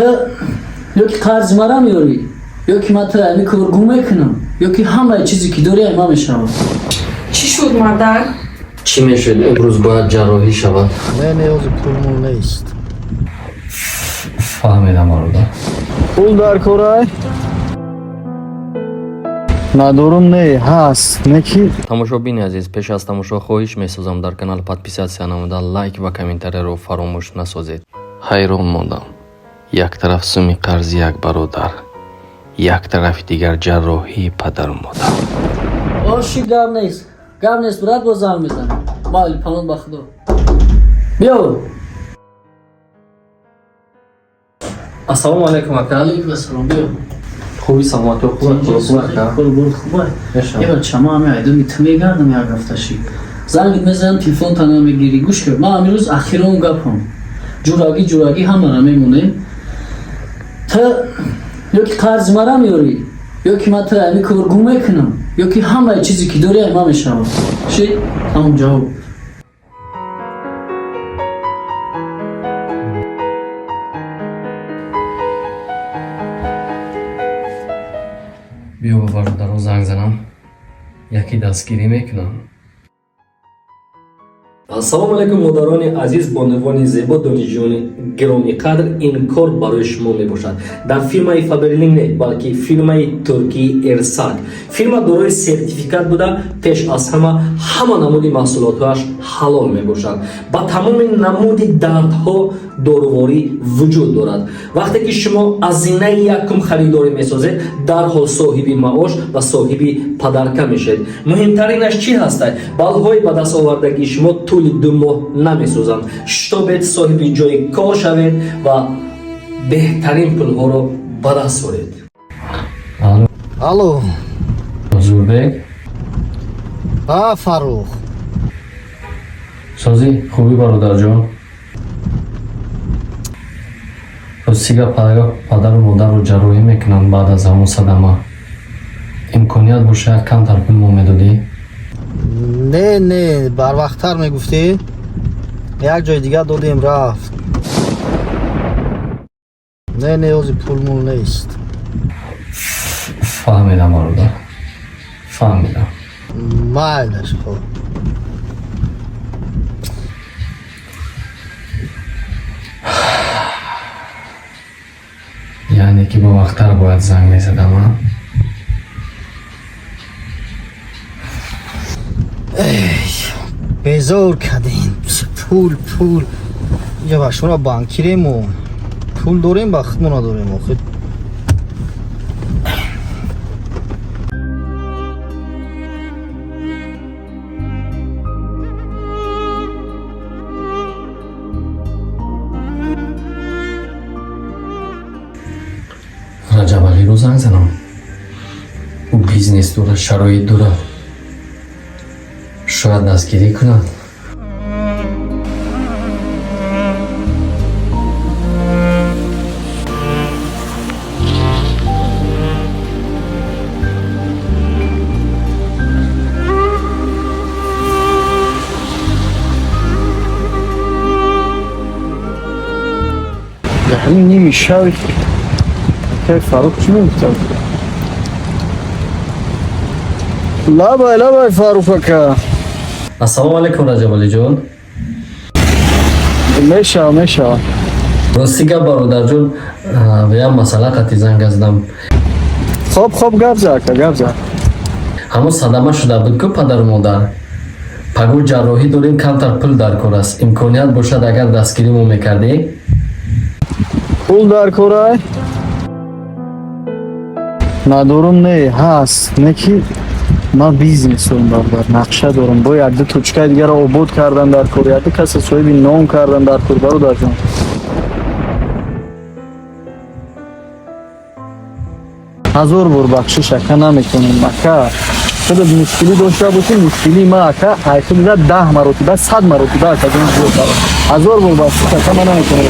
Ё ки қарзи мара меёрӣ, ё ки ман туро ҳамин кор гум мекунам, ё ки ҳамаи чизе ки дорӣ ай ман мешавам. Чӣ шуд, мардак? Чӣ мешуд? Имрӯз бояд ҷарроҳӣ шавад. Не, не, ҳозир пулмул нест. Фаҳмидам, бародар. Пул дар корай? Надорум, не, ҳаст, не ки. Тамошобини азиз, пеш аз тамошо хоҳиш месозам, дар канал подписаться намуда, лайк ва комментарияро фаромӯш насозед. Ҳайрон мондам. Як тараф суми қарзи як бародар, як тарафи дигар ҷарроҳии падару модар. Оши, гап нест, гап нест, брат, боз занг мезанам. Майли, панон ба худо. Биё. Ассалому алайкум, ака. Алейкум ассалом, биё. Хуби, саломатиё хуб, хуб, ака? Хуб, хуб. Еба чама ҳами айдуми ту мегардам, як ҳафташи. Зангит мезанам, телефонта намегирӣ. Гӯш кун, ман ҳамин рӯз ахирон гапам. Ҷурагӣ, ҷурагӣ ҳамара мемонем. Ту ё ки қарзи мара меёрӣ, ё ки ман туро ҳамин кор гум мекунам, ё ки ҳамаи чизе ки дорӣ ай ман мешавам. Ши, тамом, ҷавоб. Биё, ба бародаро занг занам, яке дастгирӣ мекунам. Ассалому алайкум, модарони азиз, бонувони зебо, донишҷӯёни гиромиқадр. Ин кор барои шумо мебошад. Дар фирмаи Фаберлик не, балки фирмаи туркии Эрсак. Фирма дорои сертификат буда, пеш аз ҳама ҳама намуди маҳсулотҳояш ҳалол мебошад. Ба тамоми намуди дардҳо доруворӣ вуҷуд дорад. Вақте ки шумо аз зинаи якум харидорӣ месозед, дарҳол соҳиби маош ва соҳиби подарка мешавед. Муҳимтаринаш чӣ ҳастад? Баллҳои ба даст овардагии шумо тӯли 2 моҳ намесӯзанд. Шитобед, соҳиби ҷои кор шавед ва беҳтарин пулҳоро ба даст оред. Алло. Алло. Зурбек. А, Фаррух. Созӣ, хубӣ, бародарҷон? Ростига, падару модарро ҷарроҳӣ мекунанд баъд аз ҳамон садама. Имконият боша, як камтар пул мо медодӣ? Не, не, барвақттар мегуфтӣ, як ҷои дигар додем, рафт. Не, не, ҳозир пулмул нест. Фаҳмидам, бародар, фаҳмидам. Майлаш, хоб. Яъне ки ба вақттар бояд занг мезадам, а? Безор кардем. Пул, пул. Инҷа ба шумо банкирему пул дорем, ба худмо надорем охир. Раҷабалиро занг занам. Ӯ бизнес дорад, шароит дорад, шояд дастгирӣ кунад. Ҳамин ними шаби акай Фаррух чӣ мегуфтам? Лабай, лабай, Фаррух ака. Ассалому алайкум, Раҷабалиҷон. Мешава, мешава. Рости гап, бародарҷон, як масъала қати занг задам. Хоб, хоб, гап за, ака, гап за. Ҳамон садама шуда буд ку падару модар, пагоҳ ҷарроҳӣ дорем, камтар пул дар кор аст. Имконият бошад, агар дастгирӣ мо мекардӣ. Пул дар корай? Надорум, не, ҳаст, не ки ман бизнес дорум, бародар, нақша дорум, бо якду точкаи дигарро обод кардан дар кор, якду каса соҳиби ном кардан дар кор, бародарҷон. Ҳазор бор бахшиш, ака, наметонем, ака. Худат мушкилӣ дошта бошӣ, мушкилии ма, ака, ҳайхудида 10 маротиба, 100 маротиба, акаҷон, зиёд дорам. Ҳазор бор бахшиш, ака, ман наметонам.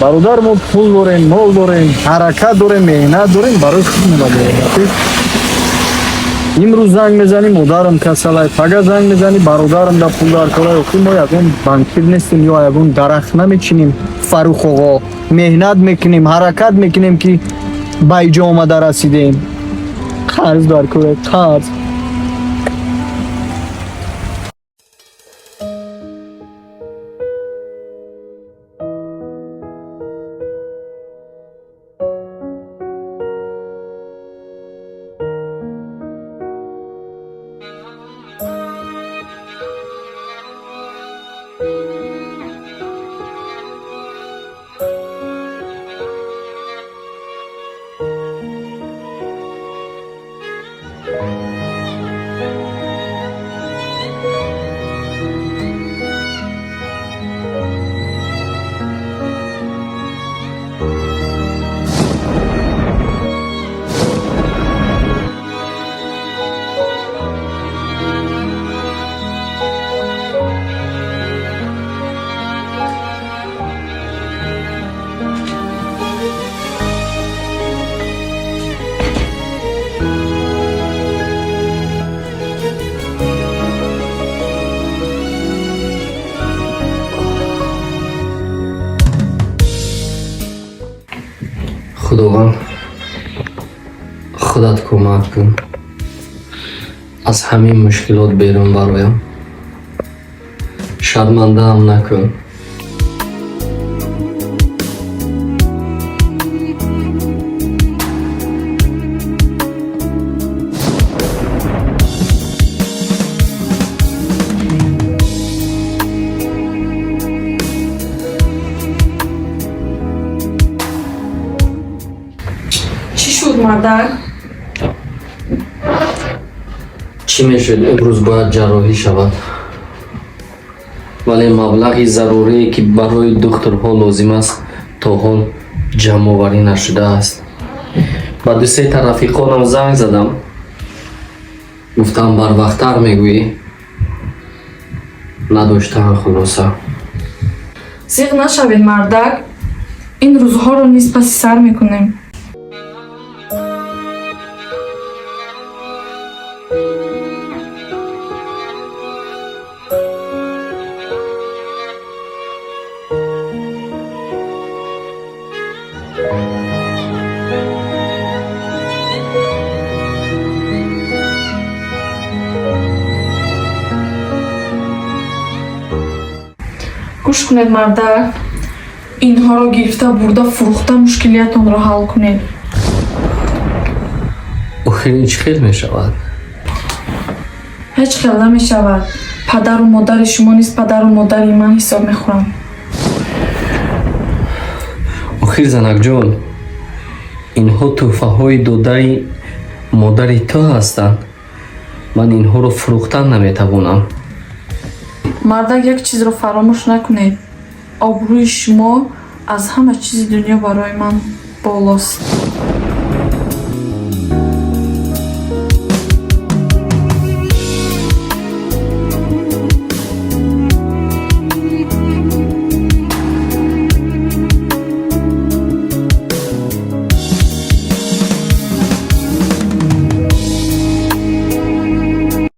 Бародар, мо пул дорем, мол дорем, ҳаракат дорем, меҳнат дорем, барои худмон дорем. Имрӯз занг мезанӣ, модарам касалай, пага занг мезанӣ, бародарам да пул дар кора. Охи мо ягон банкир нестем ё ягон дарахт намечинем, Фарух оғо. Меҳнат мекунем, ҳаракат мекунем, ки ба иҷо омада расидем. Қарз дар кора, қарз. Худованд, худат кӯмак кун, аз ҳамин мушкилот берун бароям, шармандаам накун. Чӣ шуд, мардак? Чӣ мешуд, имрӯз бояд ҷарроҳӣ шавад, вале маблағи зарурие, ки барои духтурҳо лозим аст, то ҳол ҷамъоварӣ нашудааст. Ба дусета рафиқонам занг задам, гуфтам, барвақттар мегӯӣ, надоштаам. Хулоса. Зиқ нашавед, мардак, ин рӯзҳоро низ паси сар мекунем. Гӯш кунед, мардак, инҳоро гирифта бурда фурӯхта мушкилиятонро ҳал кунед. Охир ин чӣ хел мешавад? Ҳеҷ хел намешавад. Падару модари шумо низ падару модари ман ҳисоб мехӯранд. Охир, занакҷон, инҳо тӯҳфаҳои додаи модари ту ҳастанд. Ман инҳоро фурӯхтан наметавонам. Мардак, як чизро фаромӯш накунед: обрӯи шумо аз ҳама чизи дунё барои ман болост.